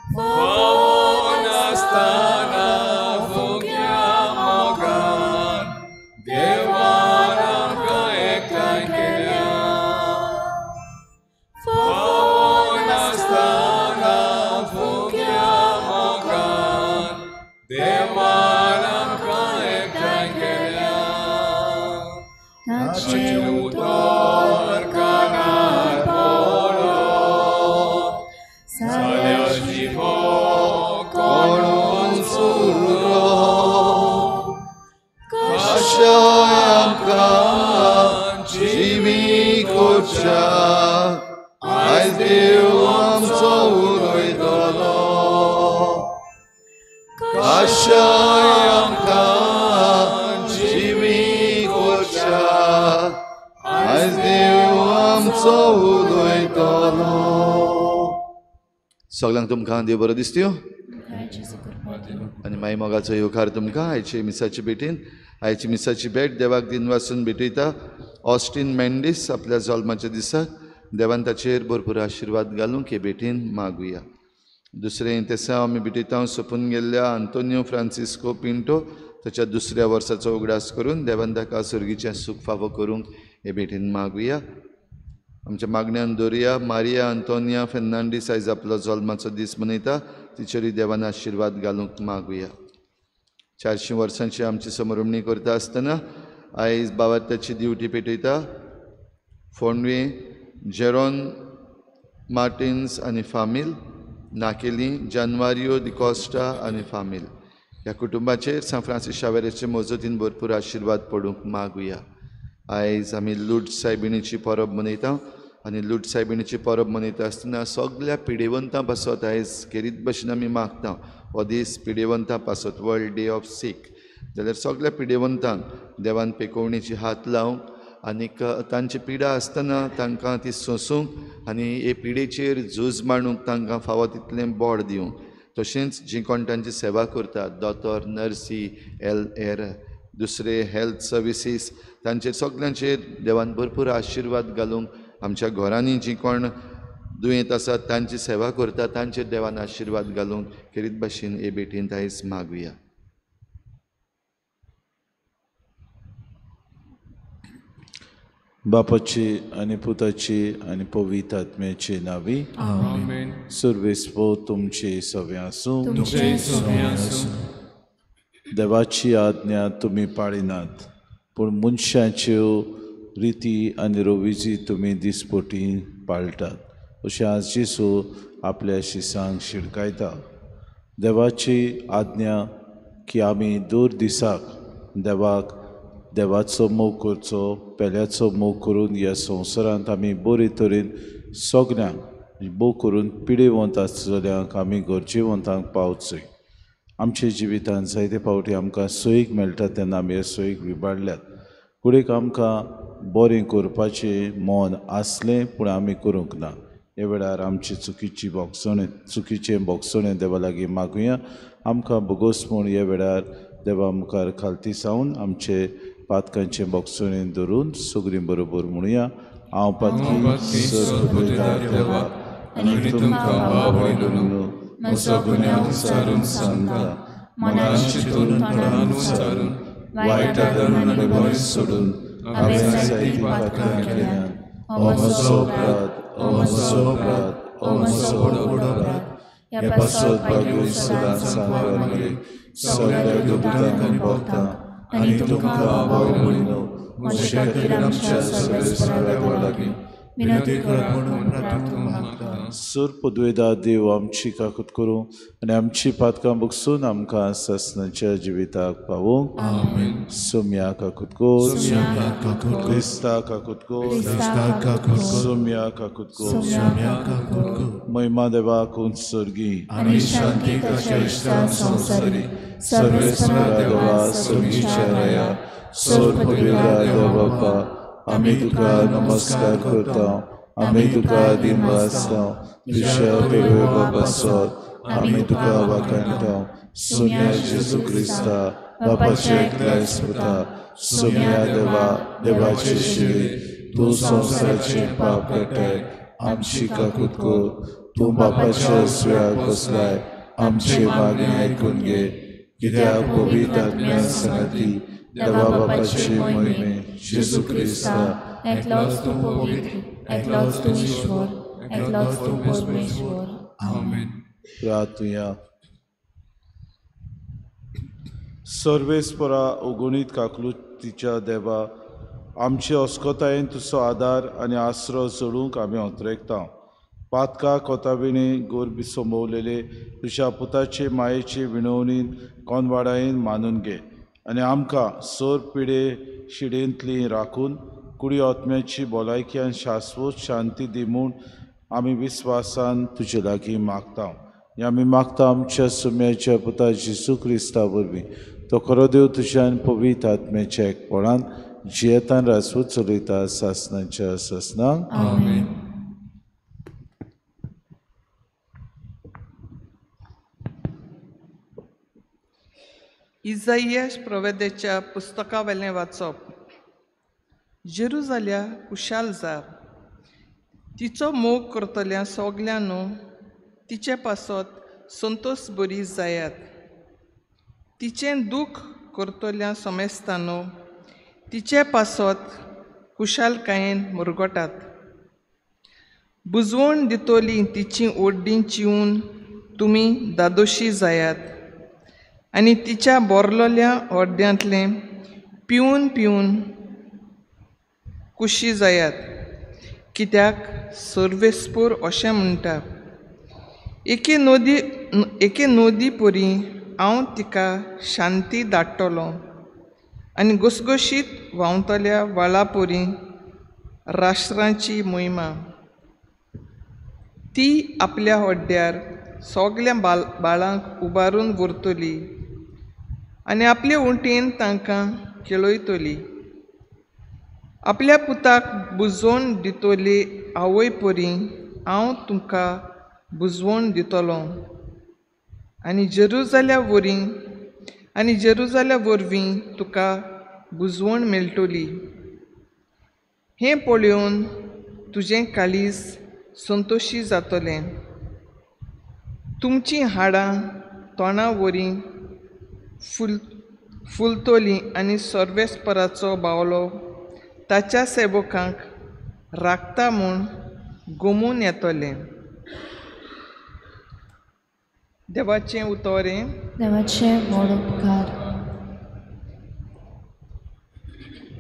फावो नासतना फुक्या मोगान देवान आमकां एकठांय केल्या. फावो नासतना फुक्या मोगान देवान आमकां एकठांय केल्या. ताचें उतर कानार पडो जाल्यार जिवो कोणून सुरो. कशें आमकां जिवी करच्याक आयज देव आमचो उलयतलो. कशें आमकां जिवी करच्याक आयज देव आमचो उलयतलो. सगळ्यांक तुमकां देव बरो दिसत्यो आनी माई मोगाचो येवकार तुमकां आयचे मिसाचे भेटीन. आयची मिसाची भेट देवाक दिनवासून भेटयता. ऑस्टीन मेंडीस आपल्या जल्माच्या दिसाक देवान ताचेर भरपूर आशिर्वाद घालूंक हे भेटीन मागुया. दुसरें तेसांव आमी भेटयता सोंपून गेल्ल्या आंतोनियो फ्रांसिस्को पिंटो ताच्या दुसऱ्या वर्साचो उगडास करून देवान ताका सर्गीचें सूख फावो करूंक हे भेटीन मागुया. आमच्या मागण्यान दवरुया मारिया आंतोनिया फेर्नांडीस आयज आपलो जल्माचो दीस मनयता, तिचेरूय देवान आशिर्वाद घालूंक मागुया. 400 वर्सांची आमची समरमणी करता आसतना आयज बावात्याची दिवटी पेटयता फोंडवे जेरोन मार्टिन्स आनी फामील, नाकेली जानवारियो दिकॉस्टा आनी फामील ह्या कुटुंबाचेर सांत फ्रांसीस शावेराचे मजतीन भरपूर आशिर्वाद पडूंक मागुया. आयज आमी लूट सायबिणीची परब मनयता आनी लूट सायबिणीची परब मनयता आसतना सगळ्या पिडेवंतां पासत आयज खेरीत भशेन आमी मागता. हो दीस पिडेवंतां पासत, वर्ल्ड डे ऑफ सीक, जाल्यार सगळ्या पिडेवंतांक देवान पेकोवणेची हात लावंक आनीक तांची पिडा आसतना तांकां ती सोंसूंक आनी हे पिडेचेर झूज मांडूंक तांकां फावो तितलें बोड दिवंक. तशेंच जीं कोण तांची सेवा करतात, दोतोर, नर्सी, एल एर दुसरे हेल्थ सर्विसीस, तांचेर सगल्यांचेर देवान भरपूर आशिर्वाद घालूंक. आमच्या घरांनी जीं कोण दुयेंत आसात तांची सेवा करतात तांचेर देवान आशिर्वाद घालूंक खेरीत भाशेन हे भेटीन आयज मागुया. बापाची आनी पुताची आनी पवित्र आत्म्याची नावी आमेन. सर्वेस्पो तुमचे सवे आसूं. तुमचें सवें आसूं. देवाची आज्ञा तुमी पाळिनात, पूण मनशाच्यो रिती आनी रोविजी तुमी दिसपटी पाळटात अशें आज जेजू आपल्या शिसांक शिडकायता. देवाची आज्ञा की आमी दर दिसाक देवाक देवाचो मोग करचो, पेल्याचो मोग करून ह्या संवसारांत आमी बरे तरेन सगल्यांक मोग करून पिडेवंत आसतल्यांक आमी गरजेवंतांक पावचोय. आमच्या जिवितांत जायते फावटी आमकां सोयीक मेळटा तेन्ना आमी ह्या सोयीक विबाडल्यात. कुडीक आमकां बरें करपाचें मन आसलें पूण आमी करूंक ना. ह्या वेळार आमची चुकीची भोगसणें चुकीचें भोगसणें देवा लागीं मागुया. आमकां भोगोस म्हूण ह्या वेळार देवा मुखार खालती सावन आमचे पातकांचें भोगसणें धरून सगळीं बरोबर म्हणुया. हांव पातकी सर्व देवा आनी तुमकां भाव म्हजो गुन्यांव विचारून सांगता, मनान चिंतून तोंडान उच्चारून वायट धरून आनी बरें सोडून हांवें जायतीं पातकां केल्यांत. हो म्हजो अपराध, हो म्हजो अपराध, हो म्हजो व्हडो अपराध. ह्या पासत भाग्य सदांच सांगवार मरे सगळ्या दुबळ्यांक आनी भोगतां आनी तुमकां भाव भयणीनो म्हज्या खातीर आमच्या सर्वेस्परा देवा लागीं विनंती करात म्हणून प्रार्थना मागता. सर पदवेदा देव आमची काकूत करूं आनी आमची पातकां बगसून आमकां सासणाच्या जिविताक पावोवंक. आमेन. सोम्या काकूत कर, सोम्या काकूत कर, क्रिस्ता काकूत कर, क्रिस्ता काकूत कर, सोम्या काकूत कर, सोम्या काकूत कर. महिमा देवाक उत्सर्गी आनी शांती ताच्या इश्टान संवसारी. सर्वेस्परा देवा सर्गीच्या राया सर पदवेदा देव बापा आमी तुका नमस्कार करता, आमी तुका दिनवासता, तुज्या पेरवे पासत आमी तुका वाखाणटा. सोम्या जेजू क्रिस्ता बापाच्या एकल्या पुता, सोम्या देवा देवाचे शिरी, तूं संवसाराचें पाप काडटाय आमची काकूत कर, तूं बापाच्या सुयाक बसलाय आमची मागणी आयकून घे कित्याक पवित्र आत्म्या संगाती देवा बापाचे मोहिमे जेजू क्रिस्ता एकलोच तूं पवित्र, एकलोच तूं ईश्वर, एकलोच तूं परमेश्वर. आमेन. प्रार्थुया. सर्वेस्परा अगणीत काकलुतीच्या देवा आमचे अस्कतायेन तुजो आदार आनी आसरो जोडूंक आमी अंतरेकता. पातका कोताविणे गोरबी सोंबवलेले तुज्या पुताचे मायेचे विणवणीन कोनवाडायेन मानून घे आनी आमकां सोर पिडे शिडेंतली राखून कुडी आत्म्याची भलायकी आनी शाश्वत शांती दी म्हूण आमी विस्वासान तुजे लागीं मागता. आनी आमी मागता आमच्या सुम्याच्या पुता जेजू क्रिस्ता वरवीं तो खरो देव तुज्या आनी पवित्र आत्म्याच्या एकपणान जियेतान रासवत चलयता सासनाच्या सासनाक. आमेन. इजाइयास प्रवेद्याच्या पुस्तकावेलें वाचप. जेरुजाल्या कुशाल जा, तिचो मोग करतल्या सगल्यांनो तिचे पासत संतोष बरी जायात. तिचें दूख करतल्या समेस्तानो तिचे पासत कुशालकायेन मुरगोटात. बुजवण दितली तिची ओड्डीं चिवन तुमी दादोशी जायात आनी तिच्या बोरलोल्या अर्द्यांतलें पिवन पिवन कुशी जायात. कित्याक सर्वेस्पोर अशें म्हणटा, एके नदी परी हांव तिका शांती धाडटलो आनी घसघशीत व्हांवतल्या व्हाळा परी राष्ट्रांची मोहिमा. ती आपल्या हड्ड्यार सगल्या बाळांक उबारून व्हरतली आनी आपले उंटेन तांकां खेळयतली. आपल्या पुताक बुजोवन दितली आवय परी हांव तुमकां बुजवण दितलो आनी जेरुजाल्या वरवीं तुका बुजवण मेळटली. हें पळोवन तुजें काळीज संतोशी जातलें. तुमचीं हाडां तोंडा वरी फुलतलीं आनी सर्वेस्पराचो बावलो ताच्या सेवकांक राखता म्हूण गोमून येतलें. देवाचें उतोरें. देवाचें व्हड उपकार.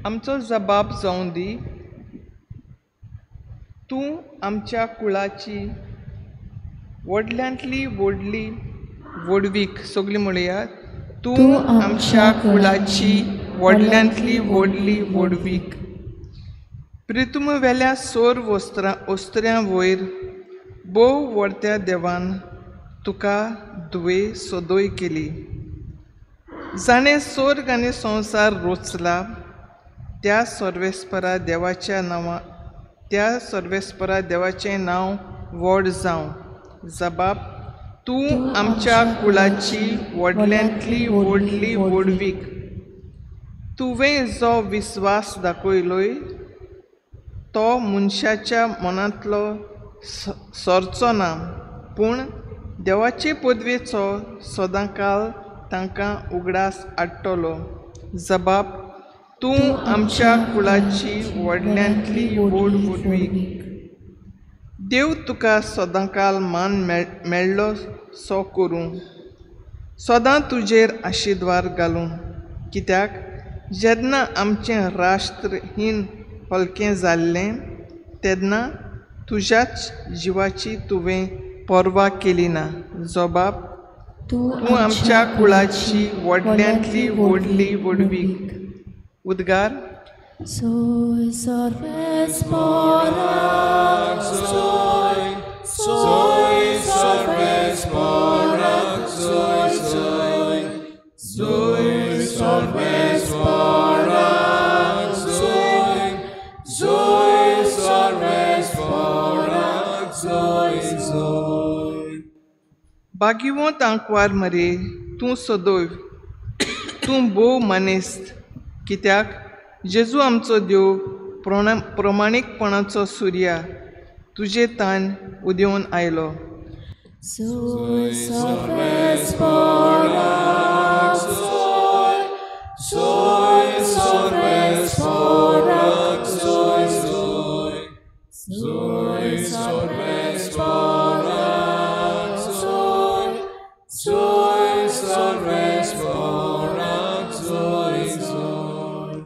आमचो जबाब जावं दी, तूं आमच्या कुळाची व्हडल्यांतली व्हडली व्हडवीक. सगळीं म्हणया, तूं आमच्या कुळाची व्हडल्यांतली व्हडली व्हडवीक. प्रितुम वेल्या सोर वस्त्र्यां वयर भोव व्हडत्या देवान तुका दुवे सदोय केली. जाणें स्वर्ग आनी संवसार रोचला त्या सर्वेस्परा देवाच्या नांवा त्या सर्वेस्परा देवाचें नांव व्हड जावं. जबाब, तूं आमच्या कुळाची व्हडल्यांतली व्हडली व्हडवीक. तुवें जो विस्वास दाखयलोय तो मनशाच्या मनांतलो सरचो ना, पूण देवाचे पदवेचो सदांकाल तांकां उगडास हाडटलो. जबाब, तूं आमच्या कुळाची व्हडल्यांतली व्हड व्हडवीक. देव तुका सदांकाल मान मेळ्ळो सो करूं, सदां तुजेर आशिर्वाद घालूं. कित्याक जेन्ना आमचें राष्ट्रहीन हलकें जाल्लें तेन्ना तुज्याच जिवाची तुवें पर्वा केली ना. जबाब, तूं आमच्या कुळाची व्हडल्यांतली व्हडली व्हडवीक. उद्गार. Soy सर्वेस्परा, soy, soy सर्वेस्परा, soy, soy, soy सर्वेस्परा, soy, soy सर्वेस्परा, soy, soy. भाग्यवंत आंकवार मरे तूं सदैव, तूं भोव मानेस्त. कित्याक जेजू आमचो देव प्रमाणीकपणाचो सुर्या तुजे तान उदेवन आयलो. Zoy sorves porak zoy, zoy sorves porak zoy zoy, zoy sorves porak zoy, zoy sorves porak zoy zoy.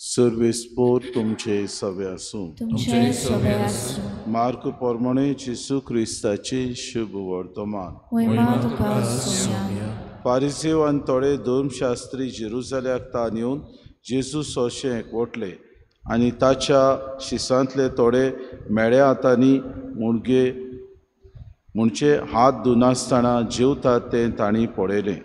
Sarves पोर तुमचे सवे आसूं. तुमचे सवे आसूं. मार्क प्रमाणे जेजू क्रिस्ताचे शुभ वर्तमान. महिमा तुका सोम्या. फारिसेव आनी थोडे धर्मशास्त्री जेरुजाल्याक तान येवन जेजू सोशें एकवटले आनी ताच्या शिसांतले थोडे मेळ्या हातांनी मुणगे म्हणचे हात धुनासतना जेवतात तें तांणी पळयलें.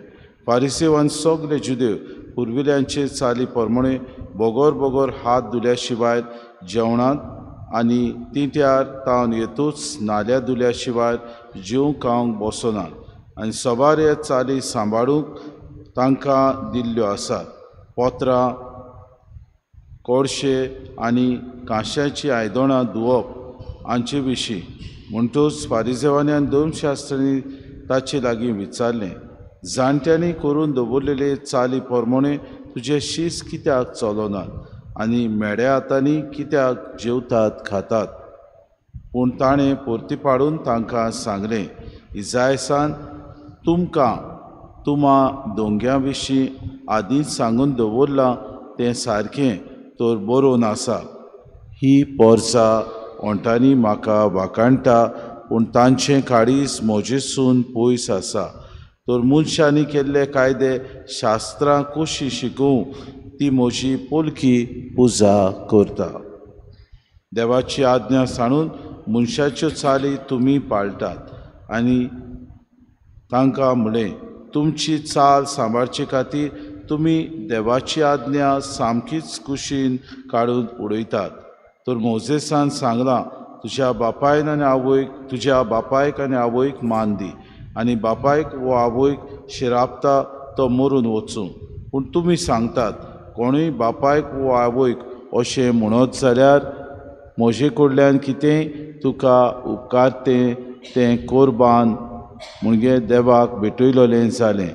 फारिसेव आनी सगळे जुदेव पुर्विल्यांचे चाली प्रमाणे बगर बगर हात धुल्या शिवाय जेवणांत आनी तिंट्यार तावन येतूच नाल्या धुल्या शिवाय जेवंक खावंक बसनात आनी सबार हे चाली सांबाळूंक तांकां दिल्ल्यो आसात. पत्रां, कोळशे आनी कांश्याचीं आयदनां धुवप हांचे विशीं. म्हणटूच फारिजेवांनी आनी धर्मशास्त्र्यांनी ताचे लागीं विचारलें, जाणट्यांनी करून दवरलेले चाली प्रमाणे तुजे शीस कित्याक चलनात आनी मेड्या हातांनी कित्याक जेवतात खातात? पूण ताणें परती पाडून तांकां सांगलें, इजायसान तुमकां तुमा दोंग्या विशीं आदींच सांगून दवरलां तें सारकें तर बरोवन आसा. ही पोरसा ओंठांनी म्हाका वाखाणटा पूण तांचें काळीज म्हजेसून पयस आसा. तर मनशांनी केल्ले कायदे शास्त्रां कशी शिकोवं ती म्हजी पोलकी पुजा करता. देवाची आज्ञा सांडून मनशाच्यो चाली तुमी पाळटात. आनी तांकां म्हणलें, तुमची चाल सांबाळचे खातीर तुमी देवाची आज्ञा सामकीच कुशीन काडून उडयतात. तर मोजेसान सांगलां, तुज्या बापायन आनी आवयक तुज्या बापायक आनी आवयक मान दी आनी बापायक वो आवयक शिरापता तो मरून वचूं. पूण तुमी सांगतात, कोणूय बापायक वो आवयक अशें म्हणत जाल्यार म्हजे कडल्यान कितेंय तुका उपकारतें तें कोरबान म्हणजे देवाक भेटयलोलें जालें.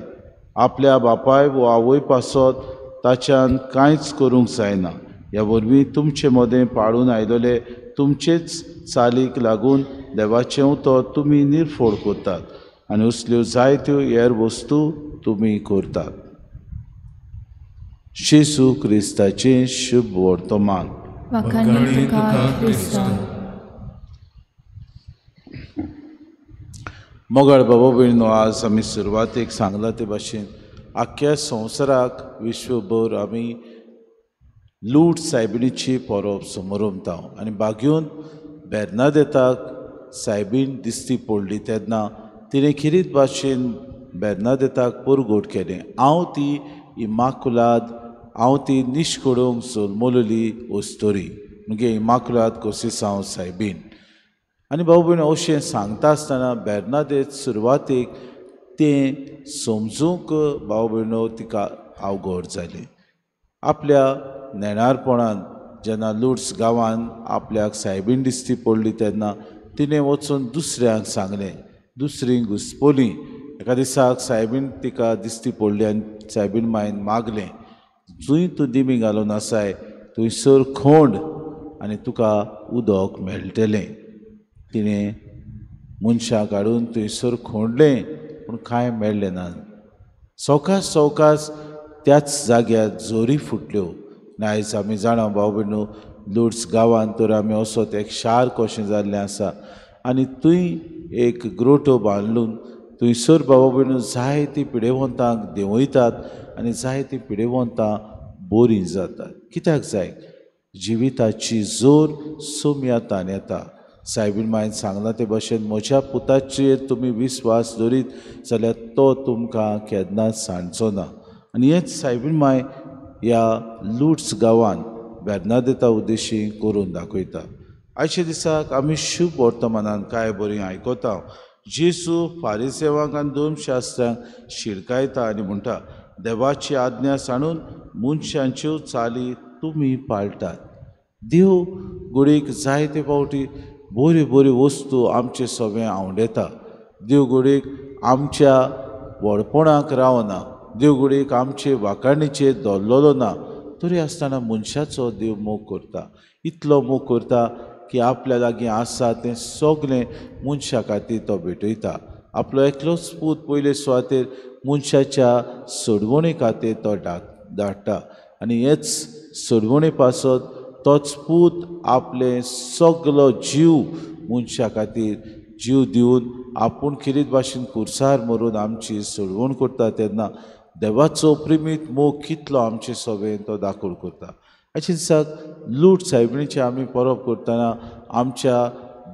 आपल्या बापाय वो आवय पासत ताच्यान कांयच करूंक जायना. ह्या वरवीं तुमचे मदें पाळून आयलोले तुमचेच चालीक लागून देवाचें उतर तुमी निर्फोड करतात आनी असल्यो जायत्यो हेर वस्तू तुमी करतात. जेजू क्रिस्ताचें शुभ वर्तमान. वाखाणनी तुका क्रिस्ता. मोगाळ बाबा भयणीनो, आज आमी सुरवातेक सांगलां ते भाशेन आख्ख्या संवसाराक विश्वभर आमी लूट सायबिणीची परब समरमता आनी बागयोन बेर्नादेताक सायबीण दिसती पडली तेन्ना तिणें खेरीत भाशेन बेर्नादेताक परगट केलें, हांव ती इमाकुलाद, हांव ती निश्कडूंक जल्मलोली अस्तोरी म्हणजे इमाकुलाद कोसेसांव सायबीण. आनी भाऊ भयण, अशें सांगता आसतना बेर्नादेत सुरवातेक तें समजूंक भाव भयणो तिका अवघड जालें. आपल्या नेणारपणान जेन्ना लुड्स गांवान आपल्याक सायबीण दिसती पडली तेन्ना तिणें वचून दुसऱ्यांक सांगलें, दुसरीं घुसपलीं. एका दिसाक सायबीण तिका दिसती पडली आनी सायबीण मायन मागलें, जंय तूं दिमी घालून आसाय थंयसर खोंड आनी तुका उदक मेळटलें. तिणें मनशाक हाडून थंयसर खोंडलें पूण कांय मेळ्ळें ना. सवकास सवकास त्याच जाग्यार जोरी फुटल्यो. आयज आमी जाणा भाव भयणो, लुड्स गांवांत तर आमी वचत एक शार कशें जाल्लें आसा आनी थंय एक ग्रोटो बांदून थंयसर बाबा भयणो जायतीं पिडेवंतांक देंवयतात आनी जायतीं पिडेवंतां बरीं जातात. कित्याक जाय? जिविताची जोर सोम्यातान येता. सायबीण मायन सांगलां ते भाशेन, म्हज्या पुताचेर तुमी विस्वास दवरीत जाल्यार तो तुमकां केन्नाच सांडचो ना. आनी हेंच सायबीण माय ह्या लुड्स गांवान बेर्नादेता उद्देशी करून दाखयता. आयच्या दिसाक आमी शुभ वर्तमानान कांय बरीं आयकता. जेजू फारिसेवांक आनी धर्मशास्त्रांक शिडकायता आनी म्हणटा, देवाची आज्ञा सांडून मनशांच्यो चाली तुमी पाळटात. देव घडयेक जायते फावटी बऱ्यो बऱ्यो वस्तू आमचे सगळें आवडटा. देव घडयेक आमच्या व्हडपणाक रावना, देव घडयेक आमचे वाखाणीचेर दवरलेलो ना, तरी आसतना मनशाचो देव मोग करता. इतलो मोग करता की आपल्या लागीं आसा तें सगळें मनशा खातीर तो भेटयता. आपलो एकलोच पूत पयले सुवातेर मनशाच्या सोडवणे खातीर तो धाडटा आनी हेच सोडवणे पासत तोच पूत आपले सगलो जीव मनशा खातीर जीव दिवन आपूण खेरीत भाशेन कुर्सार मरून आमची सोडवण करता. तेन्ना देवाचो प्रेमीत मोग कितलो आमचे सभेन तो दाखोव करता. अशें दिसाक लूट सायबिणीची आमी परब करतना आमच्या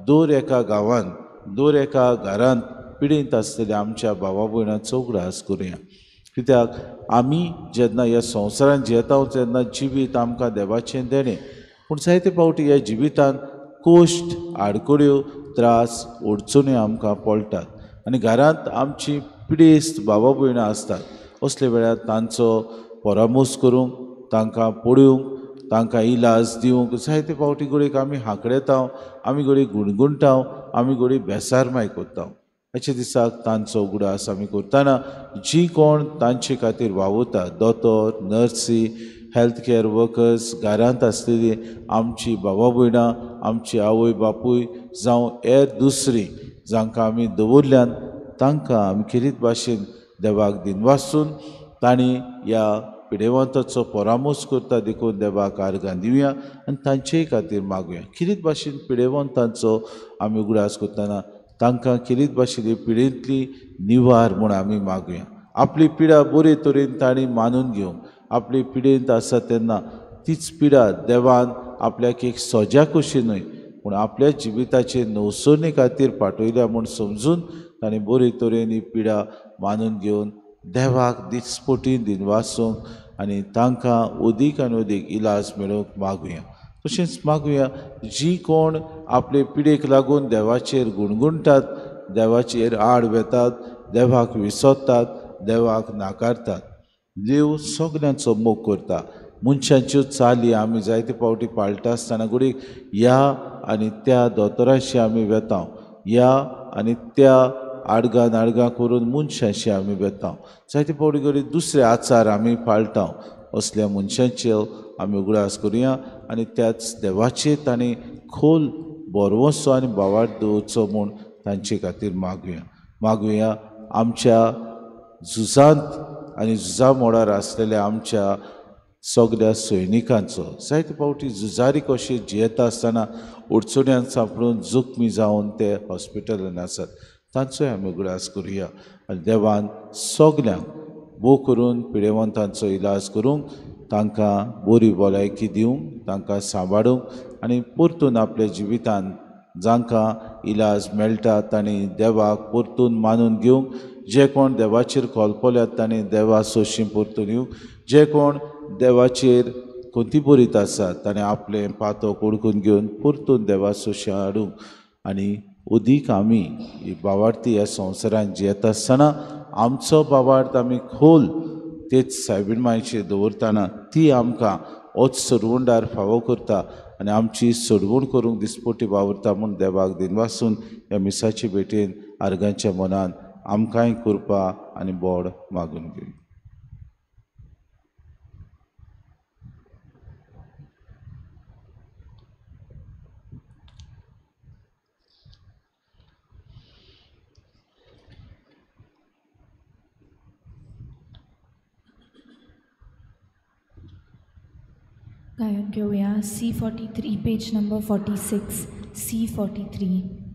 दर एका गांवांत, दर एका घरांत पिडेंत आसतल्या आमच्या भावा भयणांचो उगडास करुया. कित्याक आमी जेन्ना ह्या संवसारांत जियेता तेन्ना जिवीत आमकां देवाचें देणें, पूण जायते फावटी ह्या जिवितांत कश्ट, आडखळ्यो, त्रास, अडचण्यो आमकां पडटात आनी घरांत आमची पिडेस्त भावा भयणां आसतात. असले वेळार तांचो परामर्श करूंक, तांकां पळोवंक, तांकां इलाज दिवंक जायते फावटी घडयेक आमी हांकडेता, आमी घडयेक गुणगुणटा, आमी घडयेक बेसारमाय करता. अशे दिसाक तांचो उगडास आमी करतना जी कोण तांचे खातीर वावुरता, दोतोर, नर्सी, हेल्थ केअर वर्कर्स, घरांत आसलेली आमची भावा भयणां, आमची आवय बापूय जावं हेर दुसरी जांकां आमी दवरल्यान तांकां आमी खेरीत भाशेन देवाक दिनवासून तांणी ह्या पिडेवंताचो परामर्श करता देखून देवाक आर्गां दिवया आनी तांचेय खातीर मागुया. खेरीत भाशेन पिडेवंतांचो आमी उगडास करतना तांकां खेरीत भाशेन ही पिडेंतली निवार म्हूण आमी मागुया. आपली पिडा बरे तरेन तांणी मानून घेवंक, आपली पिडेंत आसा तेन्ना तीच पिडा देवान आपल्याक एक सजा कशी न्हय पूण आपल्या जिविताचे नवसरणी खातीर पाठयल्या म्हूण समजून तांणी बरे तरेन ही पिडा मानून घेवन देवाक दिसपटी दिनवासूंक आनी तांकां अदीक आनी अदीक इलाज मेळोवंक मागुया. तशेंच मागुया जी कोण आपले पिडेक लागून देवाचेर गुणगुणटात, देवाचेर आड वेतात, देवाक विसरतात, देवाक नाकारतात. देव सगल्यांचो मोग करता. मनशांच्यो चाली आमी जायते फावटी पाळटा आसतना घडयेक ह्या आनी त्या दोतोराशी आमी वेता, ह्या आनी त्या आडगां नाडगां करून मनशांशी आमी वेता, जायते फावटी घडये दुसरे आचार आमी पाळटा. असल्या मनशांच्यो आमी उगडास करुया आनी त्याच देवाचेर तांणी खोल भरवंसो आनी भावार्थ दवरचो म्हूण तांचे खातीर मागुया. मागुया आमच्या झुजांत आनी झुजा मोडार आसलेल्या आमच्या सगल्या सैनिकांचो. जायते फावटी झुजारी कशे जियेता आसतना अडचण्यांत सांपडून जखमी जावन ते हॉस्पिटलान आसात, तांचोय आमी उगडास करुया आनी देवान सगल्यांक भोव करून पिडेवंतांचो इलाज करूंक, तांकां बरी भलायकी दिवंक, तांकां सांबाळूंक आनी परतून आपल्या जिवितांत जांकां इलाज मेळटा तांणी देवाक परतून मानून घेवंक, जे कोण देवाचेर कोलपल्यात तांणी देवा सोशी परतून येवंक, जे कोण देवाचेर कोंती बरीत आसात ताणें आपलें पातक ओडकून घेवन परतून देवा सोशी हाडूंक आनी अदीक आमी ही भावार्थी ह्या संवसारांत जियेता आसतना आमचो भावार्थ आमी खोल तेच सायबीण मायचेर दवरतना ती आमकां होच सोडवणदार फावो करता आनी आमची सोडवण करूंक दिसपटी वावुरता म्हूण देवाक दिनवासून ह्या मिसाचे भेटेन आर्गांच्या मनान आमकांय कृपा आनी बोड मागून घेवया. गायन घेवया C43 page number 46 C43.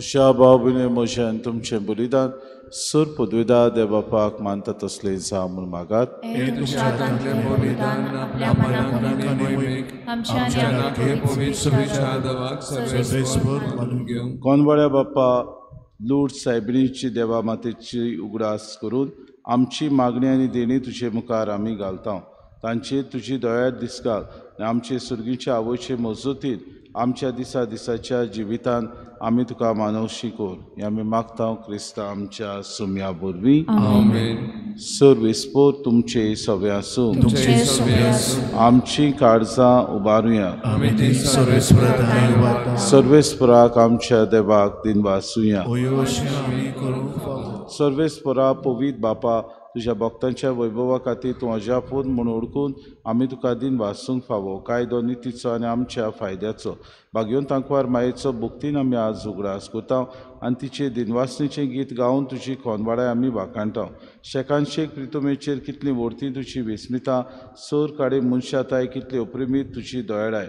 मोशा बाबुने मोशान तुमचें बलिदान सुर पदवेदा देवबापाक मानता तसलें जावं म्हूण मागात. कोनवाड्या बाप्पा लूट सायबिणीची देवा मातेची उगडास करून आमची मागणी आनी देणी तुजे मुखार आमी घालता. तांचे तुजी दया दिसकाल आनी आमचे सुर्गीच्या आवयचे मजतीन आमच्या दिसा दिसाच्या जिवितान आमी तुका मानवशी कर हें आमी मागता क्रिस्ता आमच्या सुम्या वरवीं. सर्वेस्पोर तुमचे सवे आसूं. आमची काळजां उबारुया. सर्वेस्पराक आमच्या देवाक दिनवासुया. सर्वेस्परा पवित्र बापा तुज्या भक्तांच्या वैभवा खातीर तूं अजापून म्हूण ओळखून आमी तुका दिन वासूंक फावो कायदो नितीचो आनी आमच्या फायद्याचो भागयोन तांकवार मायेचो भक्तीन आमी आज उगडास करता आनी तिचे दिनवासणीचें गीत गावन तुजी खोनवाडाय आमी वाखाणटा. शेकानशेक प्रितुमेचेर कितली व्हडती तुजी विस्मिता सोर काडे मनशाताय कितली अप्रिमीत तुजी दयाळाय.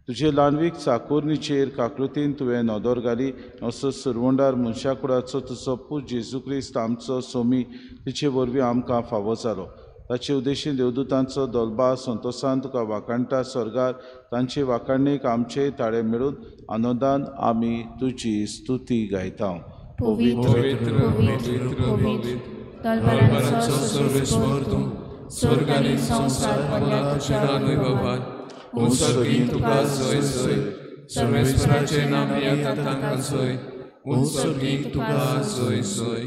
तुजे ल्हानवीक चाकोरणीचेर काकृतीन तुवें नदर घाली असो सुरवंडार मनशाकुडाचो तुजो पूत जेजू क्रिस्त आमचो सोमी तिचे वरवीं आमकां फावो जालो. ताचे उद्देशीन देवदूतांचो दोलबा संतोसान तुका वाखाणटा स्वर्गार तांचे वाखाणणेक आमचे ताळे मेळून आनंदान आमी तुजी स्तुती गायता. पवित्र पवित्र पवित्र तुका जय जय सर्वेस्पराचें नाम येता तांकां जय उत्सर्गी तुका जय जय.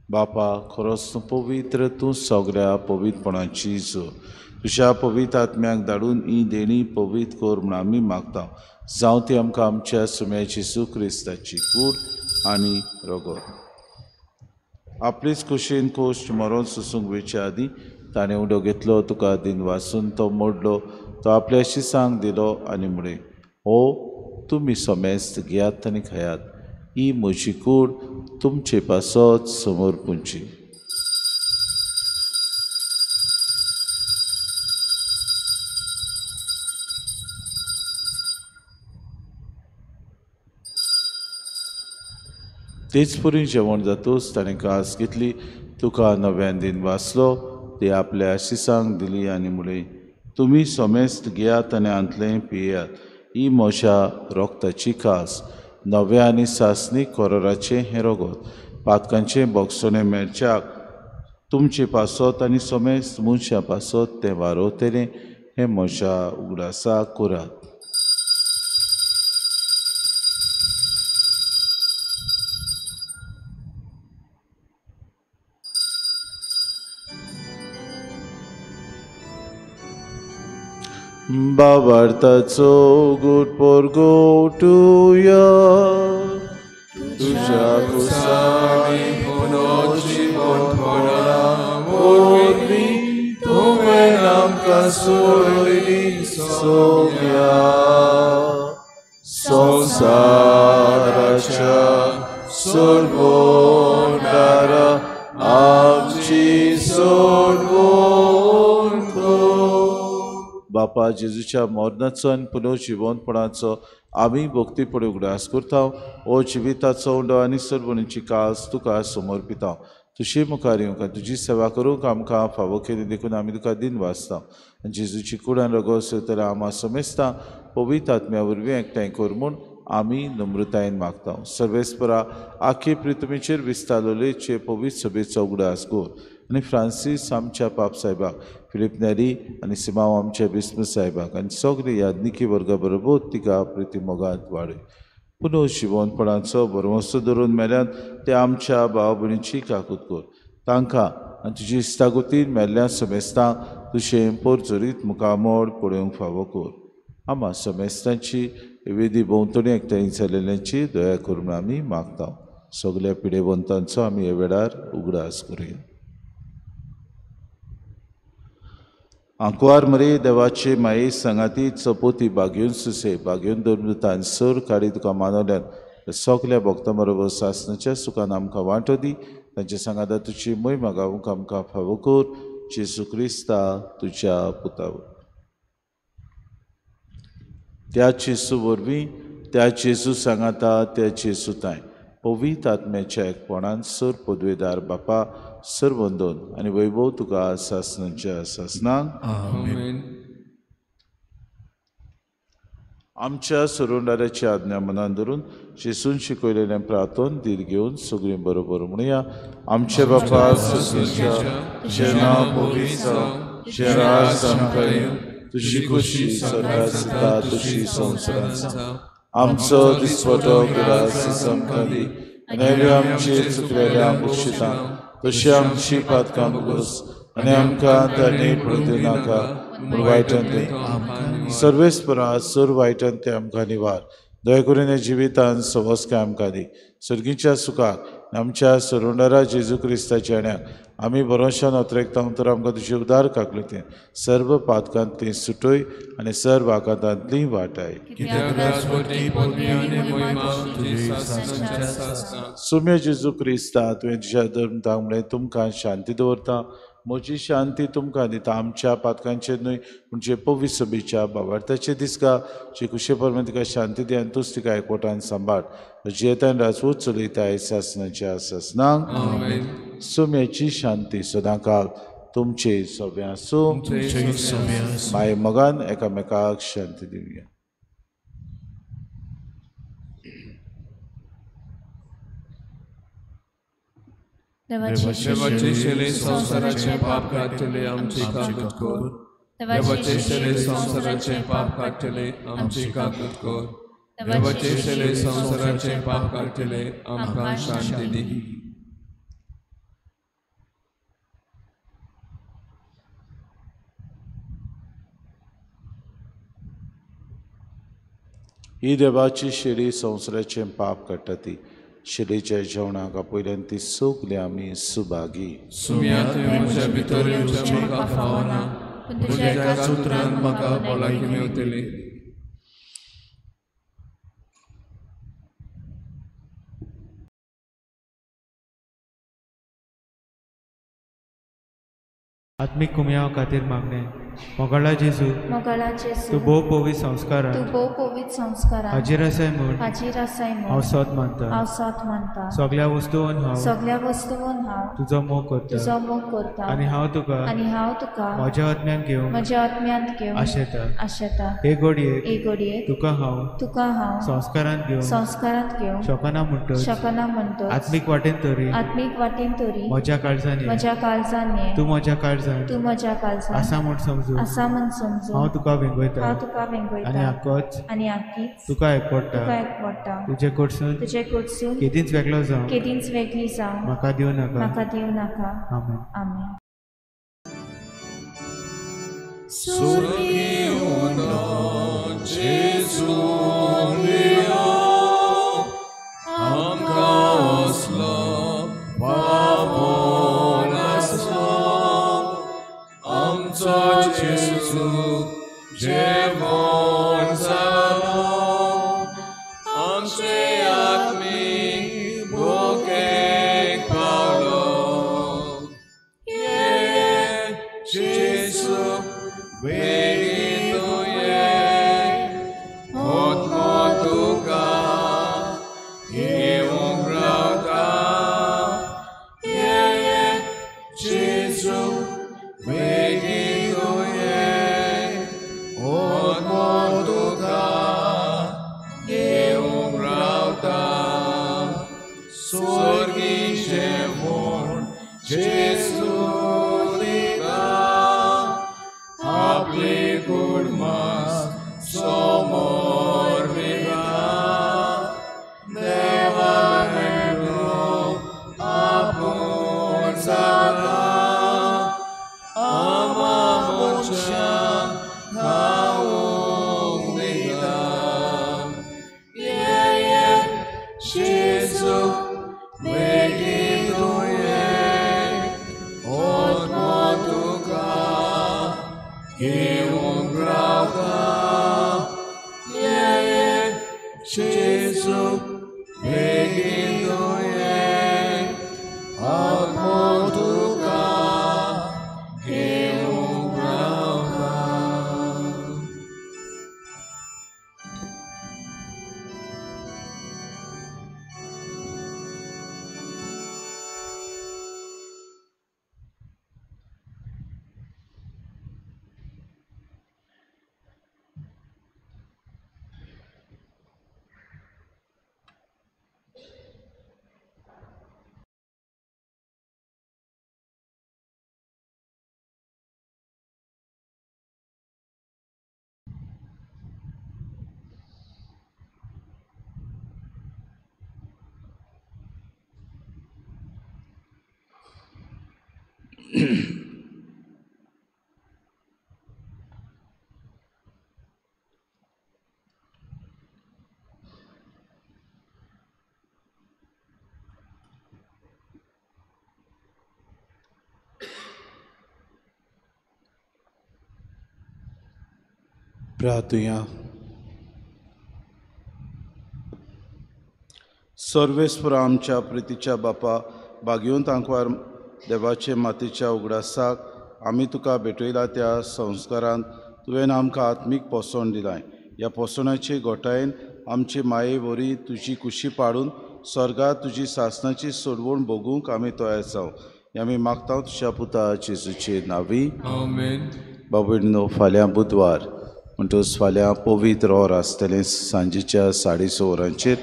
बापा खरोच तूं पवित्र तूं सगळ्या पवित्रपणाची जो तुज्या पवित्र आत्म्याक धाडून ही देणी पवित्र कर म्हूण आमी मागता. जावं ती आमकां आमच्या सुम्या जेजू क्रिस्ताची कूड आनी रगत. आपलीच कुशीन कोश्ट मरोन सोसूंक वेचे आदीं ताणें उडो घेतलो तुका दिन वासून तो मोडलो तो आपल्या शिसांक दिलो आनी म्हळें हो तुमी समेस्त घेयात आनी खायात ही म्हजी कूड तुमचे पासत समोर पुंची. तेच परी जेवण जातूच ताणें कास घेतली तुका नव्यान दिन वाचलो ते आपल्या शिसांक दिली आनी म्हळें तुमी समेस्त घेयात आनी हांतलें पियात ही म्हज्या रोगताची कास नव्या आनी सासणी कोरोराचें हें रगत पातकांचें बोगसणें मेळच्याक तुमचे पासत आनी समेस्त मनशां पासत तें वारोवतलें हें म्हज्या उगडासा करात. बाबार्थाचो गुट पोरगोटुया तुज्या कुसांनी पुनर्जिवनपणा वरवीं तुवें आमकां सोडली सोम्या संवसाराच्या सोडवणारा आमची सोडवण कर. बापा जेजूच्या मरणाचो आनी पुनर्जिवनपणाचो आमी भक्तीपणी उगडास करता. हो जिविताचो उंडो आनी सर्वणीची कास तुका समर्पिता. तुजे मुखार येवंक आनी तुजी सेवा करूंक आमकां फावो केली देखून आमी तुका दिन वाचता. आनी जेजूची कुडान रगत सोयतल्या आमा समेस्ता पवित्र आत्म्या वरवीं एकठांय कर म्हूण आमी नम्रतायेन मागता. सर्वेस्परा आखी प्रितमीचेर विस्तारलेचे पवित्र सभेचो उगडास कर आनी फ्रांसीस आमच्या पाप साहेबाक फिलीप नेरी आनी सिमांव आमच्या बिस्म साहेबाक आनी सगळे याज्ञिकी वर्गा बरोबर तिका प्रिती मोगांत वाडय. पुनर्जिवनपणाचो भरवंसो धरून मेल्यान ते आमच्या भाव भयणीची काकूत कर. तांकां आनी तुजी इस्तागुतीन मेल्ल्या समेस्तांक तुजें पोरजोरीत मुखामोड पळोवंक फावो कर. आमा समेस्तांची वेदी भोंवतणी एकठांय जाल्ल्यांची दया करून आमी मागता. सगल्या पिडेवंतांचो आमी ह्या वेळार उगडास करुया. आंकवार मरे देवाचे माये सांगाती चपोती बागेवन सुसे बागेवन धर्मदूतान सर काडी तुका मानवल्यान सगल्या भक्तां बरोबर सासणाच्या सुखान आमकां वांटो दी. तांचे सांगाता तुजी मोहिमा गावूंक आमकां फावो कर जेजू क्रिस्ता तुज्या पुता. त्या जेजू वरवीं त्या जेजू सांगाता त्या जेजू ताय पवित्र आत्म्याच्या एकपणान सर पदवेदार बापा सर वंदन आनी वैभव तुका सासनाच्या सासनाक. आमेन. आमच्या सोडवणाऱ्याची आज्ञा मनान धरून जेजून शिकयलेलें प्रार्थन धीर घेवन सगळीं बरोबर म्हणुया. आमचे बापा स्वर्गाच्या, तुजें नांव पवित्र जावं, तुजें राज आमकां येवं, तुजी खोशी स्वर्गांत जाता तशी संवसारांत जावं. आमचो दिसवटो ग्रास आमकां दी आनी आमचे चुकलेल्या बक्षिता तशी आमची पातकां भोगस आनी आमकां तांणी पडूं दिनाका पूण वायटान ते सर्वेस्परा सर वायटान ते आमकां निवार. दया करून ह्या जिवितान सवस्काय आमकां दी. सर्गीच्या सुखाक आमच्या सोडवणारा जेजू क्रिस्ताच्या ण्याक आमी भरोशान अत्रेकता तर आमकां तुजे उदार काकलुतीन सर्व पातकांतली सुटय आनी सर्व आघातांतली वाटाय. सुम्या जेजू क्रिस्ता तुवें तुज्या धर्मतांक म्हणलें तुमकां शांती दवरता, म्हजी शांती तुमकां दिता. आमच्या पातकांचेर न्हय पूण जे पवित्र सभेच्या बाबार्थाचे दिसका जे कुशे परमें तिका शांती दी आनी तूच तिका एकवटान सांबाळ. जियेतान राजवत चलयता सासनाच्या सासनाक. सुम्याची शांती सदांकाळ तुमचे सगळें आसूं. माय मोगान एकामेकाक शांती दिवया. देवाचे शेले संवसाराचे पाप काडटले आमची काकूत कर. देवाचे शेले संवसाराचे पाप काडटले आमची काकूत कर. देवाचे शेले संवसाराचे पाप काडटले आमकां शांती दी. ही देवाची शेली संवसाराचें पाप काडटा ती शेलीच्या जेवणाक आपयल्यान ती सगळी आमी सुभागी. सुम्या तुवें म्हज्या भितर येवचें म्हाका फावना, पूण तुज्या एकाच उतरान म्हाका भलायकी मेवतली. आत्मीक कुमयाव खातीर मागणें. मोगाळा जेजू, तूं भोव पवित्र संस्कारान हाजीर आसाय म्हूण हांव सत मानता. सगळ्या वस्तून हांव तुजो मोग करता आनी हांव तुका म्हज्या आत्म्यांत घेवंक आशेता. हे घडयेक तुका हांव संस्कारांत घेवंक शकना म्हणटच आत्मीक वाटेन तरी म्हज्या काळजान ये, तूं म्हज्या काळजान आसा म्हूण समजू हांव तुका वेंगयता आनी आकीच तुका एकवटा. तुजे कडसून केदींच वेगळो जावं म्हाका दिवं नाका. आमेन. आमेन. जेजू जेवण जालो आमचे आत्मीक भुकेक पावलो. ये जेजू बेगीन ये, आत्मो तुका घेवंक रावता. ये जेजू बेगीन ये, आत्मो तुका घेवंक रावता. स्वर्गी जेवण जेजू दिता, आपली गुडमास समोर दिता. देवा मेळो आपूण जाता, आमा मनशांक खावंक दिता. ये ये जेजू बेगीन ये, आत्मो तुका घेवंक रावता. ये ये जेजू बेगीन ये, आत्मो तुका घेवंक रावता. प्रार्थुया. सर्वेस्पर आमच्या प्रितीच्या बापा, भाग्यवंत आंकवार देवाचे मातेच्या उगडासाक आमी तुका भेटयला त्या संस्कारान तुवें आमकां आत्मीक पोसवण दिलाय. ह्या पोसवणाचे गोठायेन आमचे माये वरी तुजी कुशी पाडून स्वर्गात तुजी सासनाची सोडवण भोगूंक आमी तयार जावं हें आमी मागता तुज्या पुता जेजूचे नांवी. आमेन. बाबू, फाल्यां बुधवार म्हणटकच फाल्यां पवित्र और आसतलें सांजेच्या 6:30 वरांचेर.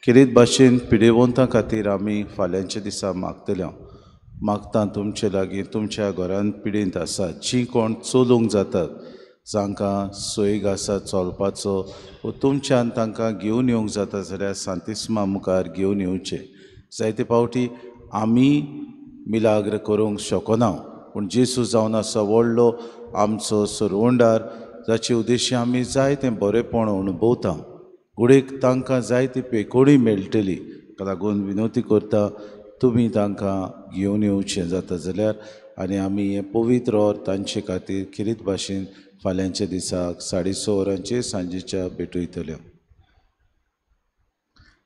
खेरीत भाशेन पिडेवंतां खातीर आमी फाल्यांच्या दिसा मागतले. मागता तुमचे लागीं तुमच्या घरान पिडेंत आसा जीं कोण चलूंक जातात, जांकां सोयीग आसा चलपाचो वो तुमच्यान तांकां घेवन येवंक जाता जाल्यार सांतिस्मा मुखार घेवन येवचें. जायते फावटी आमी मिलाग्र करूंक शकना, पूण जेजू जावन आसा व्हडलो आमचो सरवंडार, जाचे उद्देश्य आमी जाय तें बरेंपण अणभवता. घडयेक तांकां जाय ती पेकोडी मेळटली. ताका लागून विनवती करता तुमी तांकां घेवन येवचें जाता जाल्यार, आनी आमी हें पवित्र और तांचे खातीर खेरीत भाशेन फाल्यांच्या दिसाक 6:30 वरांचेर सांजेच्या भेटयतल्यो.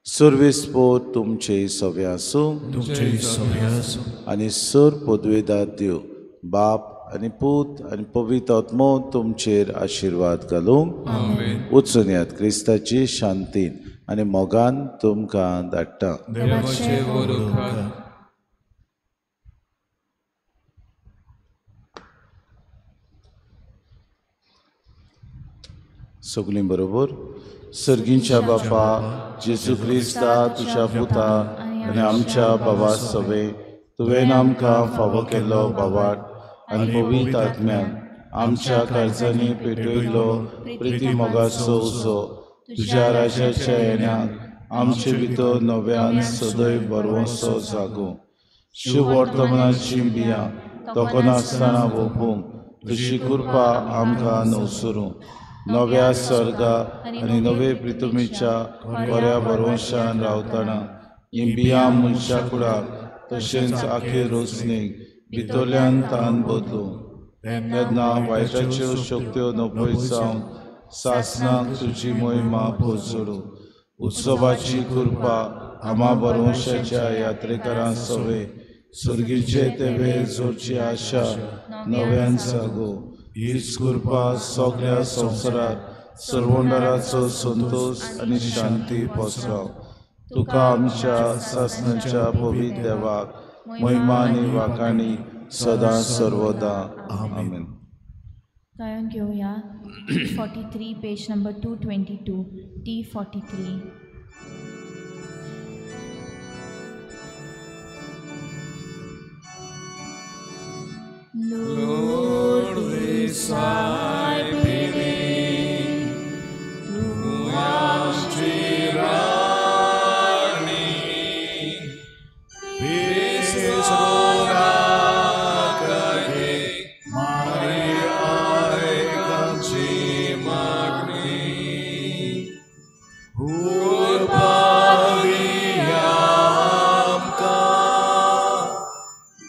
सर्वेस्पर तुमचे सगळे आसूं आनी सर पदवेदार देव बाप आनी पूत आनी पवित्र आत्मो तुमचेर आशिर्वाद घालूंक. वचून यात क्रिस्ताची शांतीन आनी मोगान तुमकां धाडटा. सगळीं बरोबर. सर्गींच्या बापा जेजू क्रिस्ता तुज्या पुता आनी आमच्या बाबा सवे तुवें आमकां फावो केल्लो बावाट आनी पवित्र आत्म्यान आमच्या काळजांनी पेटयल्लो प्रिती मोगाचो उजो तुज्या राज्याच्या येण्याक आमचे भितर नव्यान सदैव बरवसो जागो. शुभ वर्तमानाची बियां तोखनासतना वोपूंक तुजी कृपा आमकां नवसरूं. नव्या सर्गा आनी नवे प्रितुमीच्या बऱ्या भरवंशान रावतना ही बियां मनशा कुडाक तशेंच आखे रोसणेक भितरल्यान तान बदलूं. तेन्ना वायटाच्यो शक्त्यो नपय जावन सासनाक तुजी मोहिमा पोजडूं. उत्सवाची कृपा आमा भरवंशाच्या यात्रेकरां सवे सुर्गीचे ते वेळ जोडची आशा नव्यान जागो. हीच कृपा सगळ्या संवसारात सर्वंडराचो संतोष आनी शांती पसराव. तुका आमच्या सासनाच्या पवित्र देवाक महिमा आनी वाखाणी सदां सर्वदा. आमेन. गायन घेवया T43 page number 222. T43. Lord, this I believe, तूं आमची राणी, विसरू नाका गे मारी आयकाची मागणी. कृपा दी आमकां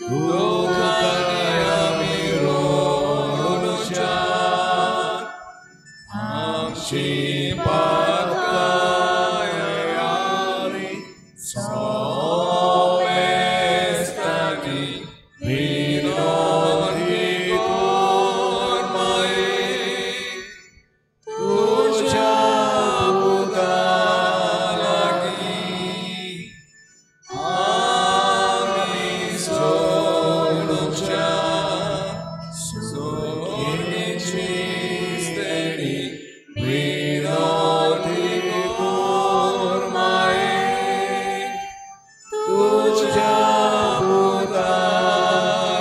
दुखांनी आमी रडुच्या, आमची पातकां आनी सोमेस्तांनी विनोदी कर माये तुज्या पुता लागीं आमी सोडुच्या सुखीची स्तेणी विनोदी कर माये तुज्या पुता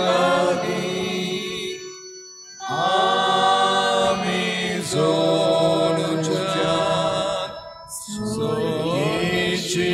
लागीं आमी सोडुच्या सुखीची